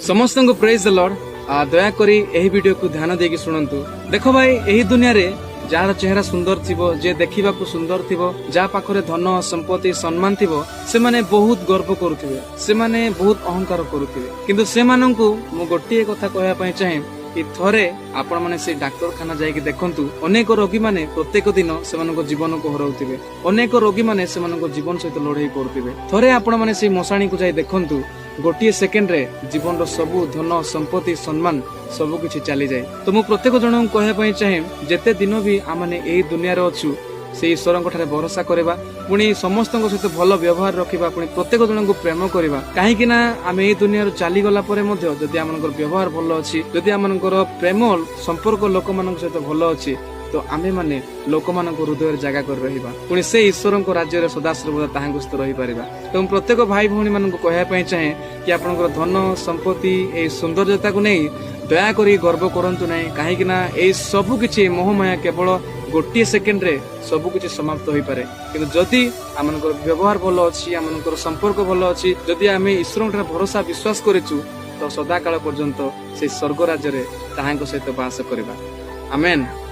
ସମସ୍ତଙ୍କୁ ପ୍ରେଜ୍ ଦ ଲର୍ଡ। ଦୟାକରି ଏହି ଭିଡିଓକୁ ଧ୍ୟାନ ଦେଇକି ଶୁଣନ୍ତୁ। ଦେଖ ଭାଇ, ଏହି ଦୁନିଆରେ ଯାହାର ଚେହେରା ସୁନ୍ଦର ଥିବ, ଯିଏ ଦେଖିବାକୁ ସୁନ୍ଦର ଥିବ, ଯାହା ପାଖରେ ଧନ ସମ୍ପତ୍ତି ସମ୍ମାନ ଥିବ, ସେମାନେ ବହୁତ ଗର୍ବ କରୁଥିବେ, ସେମାନେ ବହୁତ ଅହଙ୍କାର କରୁଥିବେ। କିନ୍ତୁ ସେମାନଙ୍କୁ ମୁଁ ଗୋଟିଏ କଥା କହିବା ପାଇଁ ଚାହେଁ କି ଥରେ ଆପଣମାନେ ସେଇ ଡାକ୍ତରଖାନା ଯାଇକି ଦେଖନ୍ତୁ। ଅନେକ ରୋଗୀମାନେ ପ୍ରତ୍ୟେକ ଦିନ ସେମାନଙ୍କ ଜୀବନକୁ ହରାଉଥିବେ, ଅନେକ ରୋଗୀମାନେ ସେମାନଙ୍କ ଜୀବନ ସହିତ ଲଢେଇ କରୁଥିବେ। ଥରେ ଆପଣମାନେ ସେଇ ମଶାଣିକୁ ଯାଇ ଦେଖନ୍ତୁ, ଗୋଟିଏ ସେକେଣ୍ଡରେ ଜୀବନର ସବୁ ଧନ ସମ୍ପତ୍ତି ସମ୍ମାନ ସବୁ କିଛି ଚାଲିଯାଏ। ତ ମୁଁ ପ୍ରତ୍ୟେକ ଜଣଙ୍କୁ କହିବା ପାଇଁ ଚାହେଁ, ଯେତେ ଦିନ ବି ଆମମାନେ ଏଇ ଦୁନିଆରେ ଅଛୁ, ସେଇ ଈଶ୍ୱରଙ୍କ ଠାରେ ଭରସା କରିବା, ପୁଣି ସମସ୍ତଙ୍କ ସହିତ ଭଲ ବ୍ୟବହାର ରଖିବା, ପୁଣି ପ୍ରତ୍ୟେକ ଜଣଙ୍କୁ ପ୍ରେମ କରିବା। କାହିଁକି ନା ଆମେ ଏଇ ଦୁନିଆରୁ ଚାଲିଗଲା ପରେ ମଧ୍ୟ ଯଦି ଆମମାନଙ୍କର ବ୍ୟବହାର ଭଲ ଅଛି, ଯଦି ଆମମାନଙ୍କର ପ୍ରେମ ସମ୍ପର୍କ ଲୋକମାନଙ୍କ ସହିତ ଭଲ ଅଛି, ତ ଆମେମାନେ ଲୋକମାନଙ୍କ ହୃଦୟରେ ଜାଗା କରି ରହିବା, ପୁଣି ସେ ଈଶ୍ୱରଙ୍କ ରାଜ୍ୟରେ ସଦାସର୍ବଦା ତାହାଙ୍କ ସହିତ ରହିପାରିବା। ତେଣୁ ପ୍ରତ୍ୟେକ ଭାଇ ଭଉଣୀ ମାନଙ୍କୁ କହିବା ପାଇଁ ଚାହେଁ କି ଆପଣଙ୍କର ଧନ ସମ୍ପତ୍ତି, ଏଇ ସୌନ୍ଦର୍ଯ୍ୟତାକୁ ନେଇ ଦୟାକରି ଗର୍ବ କରନ୍ତୁ ନାହିଁ। କାହିଁକି ନା ଏଇ ସବୁ କିଛି ମୋହମାୟା, କେବଳ ଗୋଟିଏ ସେକେଣ୍ଡରେ ସବୁ କିଛି ସମାପ୍ତ ହୋଇପାରେ। କିନ୍ତୁ ଯଦି ଆମମାନଙ୍କର ବ୍ୟବହାର ଭଲ ଅଛି, ଆମମାନଙ୍କର ସମ୍ପର୍କ ଭଲ ଅଛି, ଯଦି ଆମେ ଈଶ୍ୱରଙ୍କ ଠାରେ ଭରସା ବିଶ୍ୱାସ କରିଛୁ, ତ ସଦାକାଳ ପର୍ଯ୍ୟନ୍ତ ସେଇ ସ୍ୱର୍ଗ ରାଜ୍ୟରେ ତାହାଙ୍କ ସହିତ ବାସ କରିବା। ଆମେନ୍।